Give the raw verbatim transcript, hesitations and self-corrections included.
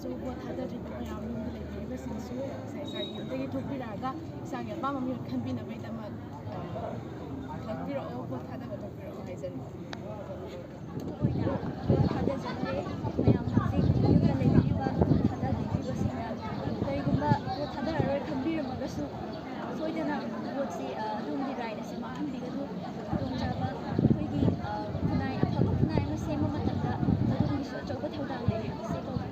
ꯁꯨ ꯚꯣꯠ ꯊꯥꯗꯗ꯭ꯔꯤꯕ ꯃꯌꯥꯝ ꯌꯨꯝꯗ ꯂꯩꯕꯤꯔꯤꯕꯁꯤꯡꯁꯨ ꯏꯁꯥ ꯏꯁꯥꯒꯤ ꯌꯨꯝꯗꯒꯤ ꯊꯣꯛꯄꯤꯔꯛꯑꯒ ꯏꯁꯥꯒꯤ ꯑꯄꯥꯝꯕ ꯃꯤꯍꯨꯠ ꯈꯟꯕꯤꯅꯕꯒꯤꯗꯃꯛ, ꯑ, ꯊꯣꯛꯄꯤꯔꯛꯑꯣ, ꯚꯣꯠ ꯊꯥꯗꯕ ꯊꯣꯛꯄꯤꯔꯛꯑꯣ ꯍꯥꯏꯖꯔꯤ꯫ ꯑꯣꯏꯅ ꯚꯣꯠ ꯊꯥꯗꯖꯔꯦ꯫ ꯃꯌꯥꯝ ꯍꯧꯖꯤꯛ ꯌꯨꯝꯗ ꯂꯩꯕꯤꯔꯤꯕ ꯚꯣꯠ ꯊꯥꯗꯕꯤꯗ꯭ꯔꯤꯕꯁꯤꯡꯅ ꯀꯔꯤꯒꯨꯝꯕ ꯚꯣꯠ ꯊꯥꯗꯔꯔꯣꯏ ꯈꯟꯕꯤꯔꯝꯃꯒꯁꯨ ꯁꯣꯏꯗꯅ ꯚꯣꯠꯁꯤ, ꯑ, ꯑꯗꯣꯝꯒꯤ ꯔꯥꯏꯠ ꯑꯁꯤ ꯃꯥꯡꯍꯟꯕꯤꯒꯅꯨ꯫ ꯈꯨꯗꯣꯡꯆꯥꯕ ꯑꯩꯈꯣꯏꯒꯤ, ꯑ, ꯈꯨꯟꯅꯥꯏ, ꯑꯐꯕ ꯈꯨꯟꯅꯥꯏ ꯑꯃ ꯁꯦꯝꯕ ꯃꯇꯝꯗ ꯑꯗꯣꯝꯒꯤꯁꯨ ꯑꯆꯧꯕ ꯊꯧꯗꯥꯡ ꯂꯩꯔꯤ ꯍꯥꯏꯕꯁꯤ ꯀꯧꯕ